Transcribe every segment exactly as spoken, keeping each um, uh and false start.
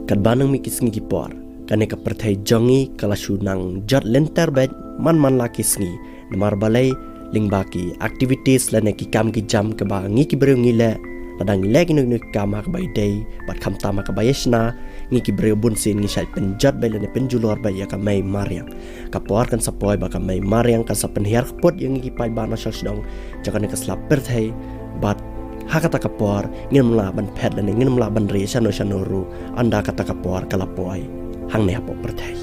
Katba nang mih ki sngi ki por, kane ka pyrthei jong ngi ka la shu nang jot lynter beit man man la ki sngi. Namar balei? Lyngba ki activities lane ki kam ki jam kaba ngi ki briew ngi leh. Lada ngi leh kino kino ki kam ha kaba ïadei bad khamtam ha kaba ïashna, ngi ki briew bunsien ngi shait pynjot beit lane pynjulor beit ïa ka mei mariang. Ka por kan sa poi ba ka mei mariang kan sa pynhiar kput ïa ngi ki paidbah nongshong shnong jong kane ka sla pyrthei. Bad ha kata ka por ngin ym lah ban phet lane ngin ym lah ban rieh shano shano ruh, ynda kata ka por ka la poi hangne hapoh pyrthei.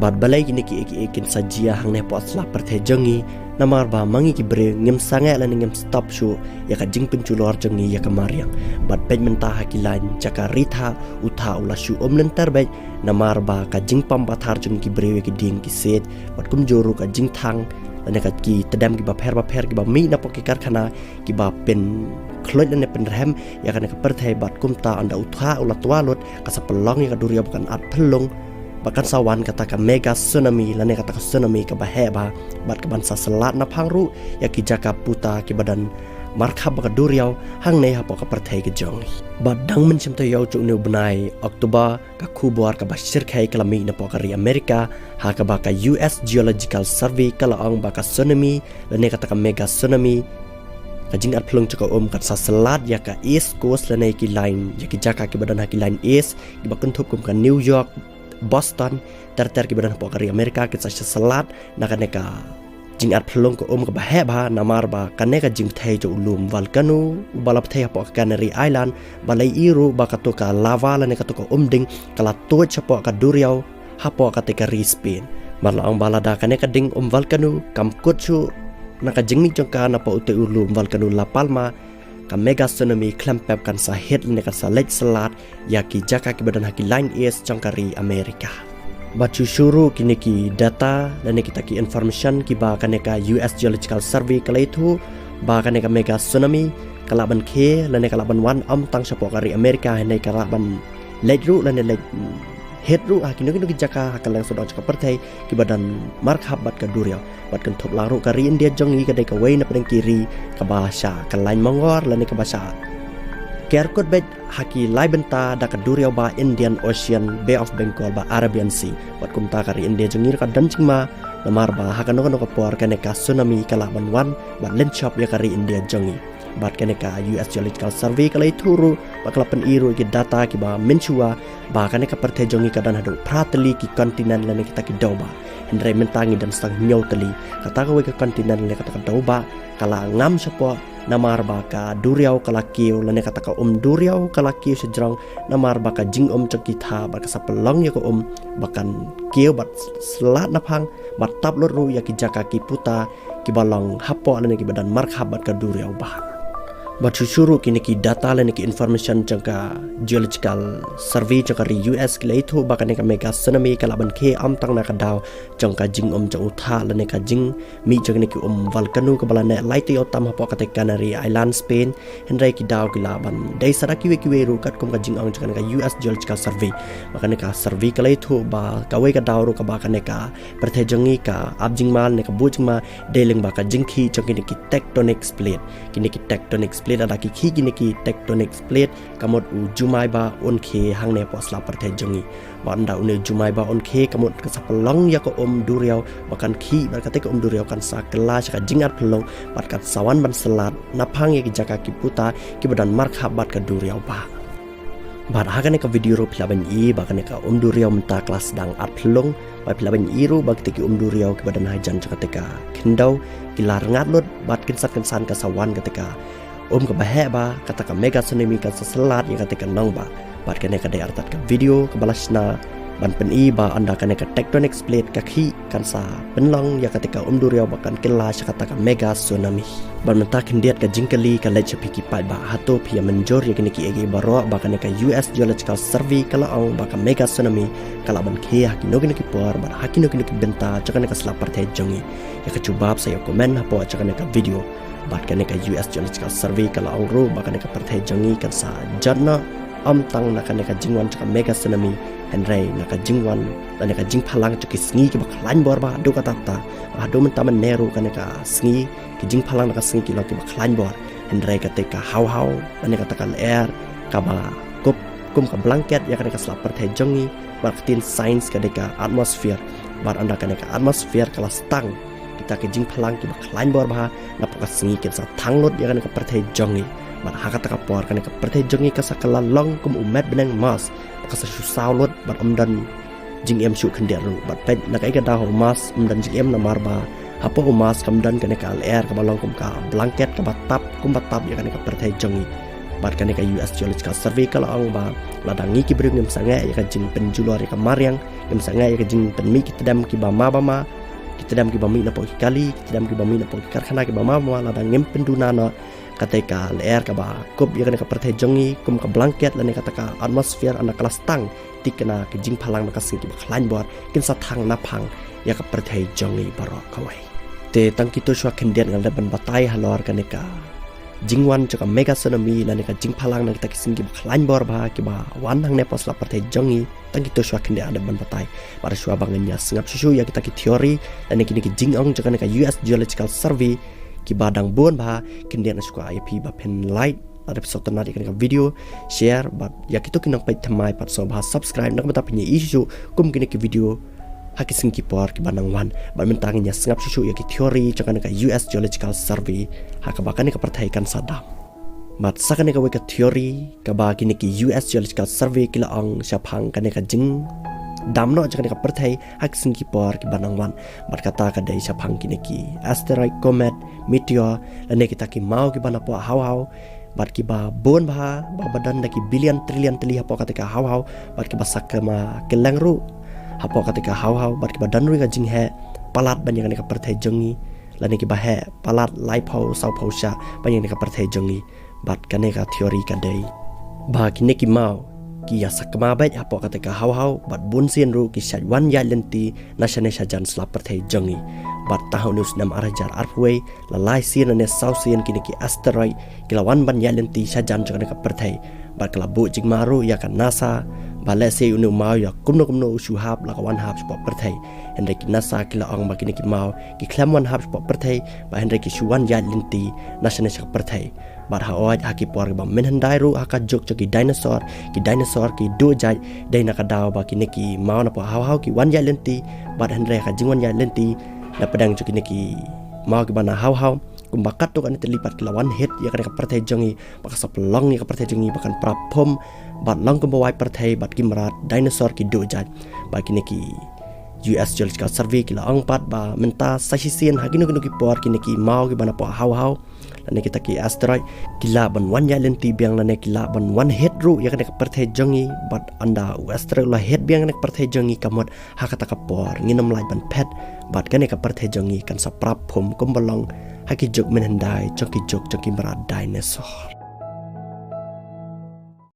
Bad balei kine kiei kiei kin sa jia hangne hapoh sla pyrthei jong ngi? Namar ba ma ngi ki briew ngim sangeh lane ngim stop shuh ïa ka jingpynjulor jong ngi ïa ka mariang. Bad peit mynta ha ki lain jaka ri thah, u thah u la shu um lynter beit. Namar ba ka jingpom pathar jong ngi ki briew ïa ki dieng ki siej, bad kumjuh ruh ka jingthang lane ka ki tdem kiba pher ba pher kiba mih napoh ki karkhana, kiba pynkhluit lane pynrhem ïa kane ka pyrthei. Bad kumta ynda u thah u la twa lut, ka sa pynlong ïa ka duriaw ba kan at phyllung, ba kan sa wan kata ka mega tsunami lane kata ka tsunami kaba heh bha, bad kaban sa slat naphang ruh ïa ki jaka puta kiba don markhap bad ka duriaw hangne hapoh ka pyrthei ka jong ngi. Bad dang mynshym taïew jong une u bnai October, ka khubor kaba shyrkhei ka la mih napoh ka ri America, ha kaba ka U S Geological Survey ka la ong ba ka tsunami lane kata ka mega tsunami, ka jingat phyllung jong ka um kan sa slat ïa ka East Coast lane ki lain, ïa ki jaka kiba don ha ki lain East, kiba kynthup kum ka New York, Boston, ter ter kiba don hapoh ka ri America, kin sa slat na kane ka jingat phyllung ka um kaba heh bha. Namar ba kane ka jingthei jong u lum volcano uba la pthei hapoh ka Canary Island, ba la ïohi ruh ba kato ka lava lane kato ka um ding ka la tuid shapoh ka duriaw hapoh kata ka ri Spain. Bad la ong ba lada kane ka ding um volcano kam kut shuh na ka jingmih jong ka napoh utei u lum volcano La Palma, ka mega tsunami khlem pep kan sa hit lane kan sa leit slat ïa ki jaka kiba don ha ki lain East jong ka ri America. Bad shuh shuh ruh kine ki data lane kita ki information kiba kane ka U S Geological Survey ka la ïathuh, ba kane ka mega tsunami ka lah ban khie lane ka lah ban wan ym tang shapoh ka ri America, hynrei ka lah ban leit ruh lane leit hit ruh ha kino kino ki jaka ha ka lyngsawdong jong ka pyrthei kiba don markhap bad ka duriaw. Bad kynthup lang ruh ka ri India jong ngi ka dei kawei na pdeng ki ri kaba shah ka lain mongor lane kaba shah ker kut beit ha ki lai bynta da ka duriaw ba Indian Ocean, Bay of Bengal bad Arabian Sea. Bad kumta ka ri India jong ngi ruh ka don jingma, namar ba ha kano kano ka por kane ka tsunami ka lah ban wan bad lynshop ïa ka ri India jong ngi. Bad kane ka U S Geological Survey ka la ïathuh ruh bad ka la pyni ruh ïa ki data kiba mynshuwa, ba kane ka pyrthei jong ngi ka don haduh phra tylli ki continent lane kita ki dewbah. Hynrei mynta ngi don tang hynñiew tylli. Kata kawei ka continent lane kata ka dewbah ka la ngam shapoh, namar ba ka duriaw ka la kiew lane kata ka um duriaw ka la kiew shajrong, namar ba ka jingum jong ki thah bad ka sa pynlong ïa ka um ba kan kiew bad slat naphang, bad tap lut ruh ïa ki jaka ki puta kiba long hapoh lane kiba don markhap bad ka duriaw bha. Bad shuh shuh ruh kine ki data lane ki information jong ka Geological Survey jong ka ri U S ki la ïathuh ba kane ka mega tsunami ka lah ban khie ym tang na ka daw jong ka jingum jong u thah lane ka jingmih jong kine ki um volcano kaba la neh lai taïew tam hapoh kata ka Canary Island, Spain. Hynrei ki daw ki lah ban dei sa da kiwei kiwei ruh, katkum ka jingong jong kane ka U S Geological Survey. Ba kane ka survey ka la ïathuh ba kawei ka daw ruh kaba kane ka pyrthei jong ngi ka ap jingma lane ka buh jingma dei lyngba ka jingkhih jong kine ki tectonic plate. Kine ki tectonic plate, lada ki khih kine ki tectonic plate, ka mut u jumai ba un khie hangne hapoh sla pyrthei jong ngi. Bad ynda une u jumai ba un khie, ka mut ka sa pynlong ïa ka um duriaw ba kan khih, bad kata ka um duriaw kan sa kylla sha ka jingat phyllung, bad kan sa wan ban slat naphang ïa ki jaka ki puta kiba don markhap bad ka duriaw bha. Bad ha kane ka video ruh phi lah ban ïohi ba kane ka um duriaw mynta ka la sdang at phyllung, bad phi lah ban ïohi ruh ba kita ki um duriaw kiba don hajan jong kata ka khyndew ki la rngat lut, bad kynsan kynsan ka sa wan kata ka um kaba heh bha, kata ka mega tsunami kan sa slat ïa kata ka nongbah. Bad kane ka dei artat ka video kaba la shna ban pyni ba ynda kane ka tectonic plate ka khih kan sa pynlong ïa kata ka um duriaw ba kan kylla sha kata ka mega tsunami. Bad mynta khyndiat ka jingkylli ka leit sha phi ki paidbah, hato phi ïa mynjur ïa kine kiei kiei baroh ba kane ka U S Geological Survey ka la ong ba ka mega tsunami ka lah ban khie ha kino kino ki por bad ha kino kino ki bynta jong kane ka sla pyrthei jong ngi? Ïa ka jubab sa ïa comment hapoh jong kane ka video. Bad kane ka U S Geological Survey ka la ong ruh ba kane ka pyrthei jong ngi kan sa jot noh ym tang na kane ka jingwan jong ka mega tsunami, hynrei na ka jingwan lane ka jingphalang jong ki sngi kiba khlaiñ bor bha haduh katta katta. Haduh mynta mynne ruh kane ka sngi, ki jingphalang na ka sngi ki long kiba khlaiñ bor, hynrei kata ka haw haw lane kata ka lyer kaba kup kum ka blanket ïa kane ka sla pyrthei jong ngi, bad ka ktien science ka dei ka atmosphere. Bad ynda kane ka atmosphere ka la stang, kita ki jingphlang kiba khlaiñ bor bha napoh ka sngi kin sa thang lut ïa kane ka pyrthei jong ngi. Bad ha kata ka por kane ka pyrthei jong ngi ka sa kylla long kum u met bneng Mars, ka sa shu saw lut bad ym don jingim shuh khyndiat ruh. Bad peit na kaei ka daw ha u Mars ym don jingim, namar ba hapoh u Mars kam don kane ka lyer kaba long kum ka blanket kaba tap, kumba tap ïa kane ka pyrthei jong ngi. Bad kane ka U S Geological Survey ka la ong ba lada ngi ki briew ngim sangeh ïa ka jingpynjulor ïa ka mariang, ngim sangeh ïa ka jingpynmih ki tdem kiba ma ba ma, ki tdem kiba mih napoh ki kali, ki tdem kiba mih napoh ki karkhana kiba ma ba ma, lada ngim pynduna noh kata ka lyer kaba kup ïa kane ka pyrthei jong ngi kum ka blanket lane kata ka atmosphere, ynda ka la stang, thikna ki jingphlang na ka sngi kiba khlaiñ bor kin sa thang naphang ïa ka pyrthei jong ngi baroh kawei. Te tang kito shuwa khyndiat nga la dep ban batai halor kane ka jingwan jong ka mega tsunami lane ka jingphlang na kita ki sngi kiba khlaiñ bor bha kiba wan hangne hapoh sla pyrthei jong ngi. Tang kito shuwa khyndiat nga la dep ban batai. Bad shuwa ba ngin ïa sngap shuh shuh ïa kita ki theory lane kine ki jingong jong kane ka U S Geological Survey kiba dang bun bha, khyndiat nga sngewkwah ïa phi ba phin like, lada phi sngewtynnat ïa kane ka video, share, bad ïa kito ki nongpeit thymmai pat sngewbha subscribe na ka bynta phin ïohi shuh shuh kum kine ki video ha ki sngi ki por kiba nang wan. Bad mynta ngin ïa sngap shuh shuh ïa ki theory jong kane ka U S Geological Survey ha kaba kane ka pyrthei kan sa dam. Bad sa kane kawei ka theory kaba kine ki U S Geological Survey ki la ong shaphang kane ka jingdam noh jong kane ka pyrthei ha ki sngi ki por kiba nang wan. Bad kata ka dei shaphang kine ki asteroid, comet, meteor lane kita ki maw kiba napoh hawhaw, bad kiba bun bha, ba ba don da ki billion trillion tylli hapoh kata ka hawhaw, bad kiba sakma kylleng ruh hapoh kata ka hawhaw, bad kiba don ruh ïa ka jingheh palat ban ïa kane ka pyrthei jong ngi, lane kiba heh palat laiphew sawphew shah ban ïa kane ka pyrthei jong ngi. Bad kane ka theory ka dei ba kine ki maw ki ïa sakma beit hapoh kata ka hawhaw, bad bun sien ruh ki shait wan ïaid lynti na shane shajan sla pyrthei jong ngi. Bad tang ha une u snem ar hajar arphew wei, la lai sien lane saw sien kine ki asteroid ki la wan ban ïaid lynti shajan jong kane ka pyrthei. Bad ka la buh jingma ruh ïa ka NASA ba lehse une u maw ïa kumno kumno u shu hap la ka wan hap shapoh pyrthei. Hynrei ki NASA ki la ong ba kine ki maw ki khlem wan hap shapoh pyrthei, ba hynrei ki shu wan ïaid lynti na shane sha ka pyrthei. Bad hooid, ha ki por kiba mynhyndai ruh, ha ka juk jong ki dinosaur, ki dinosaur ki duh jait, dei na ka daw ba kine ki maw napoh hawhaw ki wan ïaid lynti. Bad hynrei ha ka jingwan ïaid lynti na pdeng jong kine ki maw kiba na hawhaw, kumba katto katne tylli pat ki la wan hit ïa kane ka pyrthei jong ngi, ba ka sa pynlong ïa ka pyrthei jong ngi ba kan pra phum, bad long kumba wai pyrthei, bad ki mrad dinosaur ki duh jait. Bad kine ki U S Geological Survey ki la ong pat ba mynta sa shisien ha kino kino ki por kine ki maw kiba napoh hawhaw lane kita ki asteroid ki lah ban wan ïaid lynti biang lane ki lah ban wan hit ruh ïa kane ka pyrthei jong ngi. Bad ynda u asteroid u la hit biang kane ka pyrthei jong ngi, ka mut ha kata ka por ngin ym lah ban phet, bad kane ka pyrthei jong ngi kan sa pra phum kumba long ha ki juk mynhyndai jong ki juk jong ki mrad dinosaur.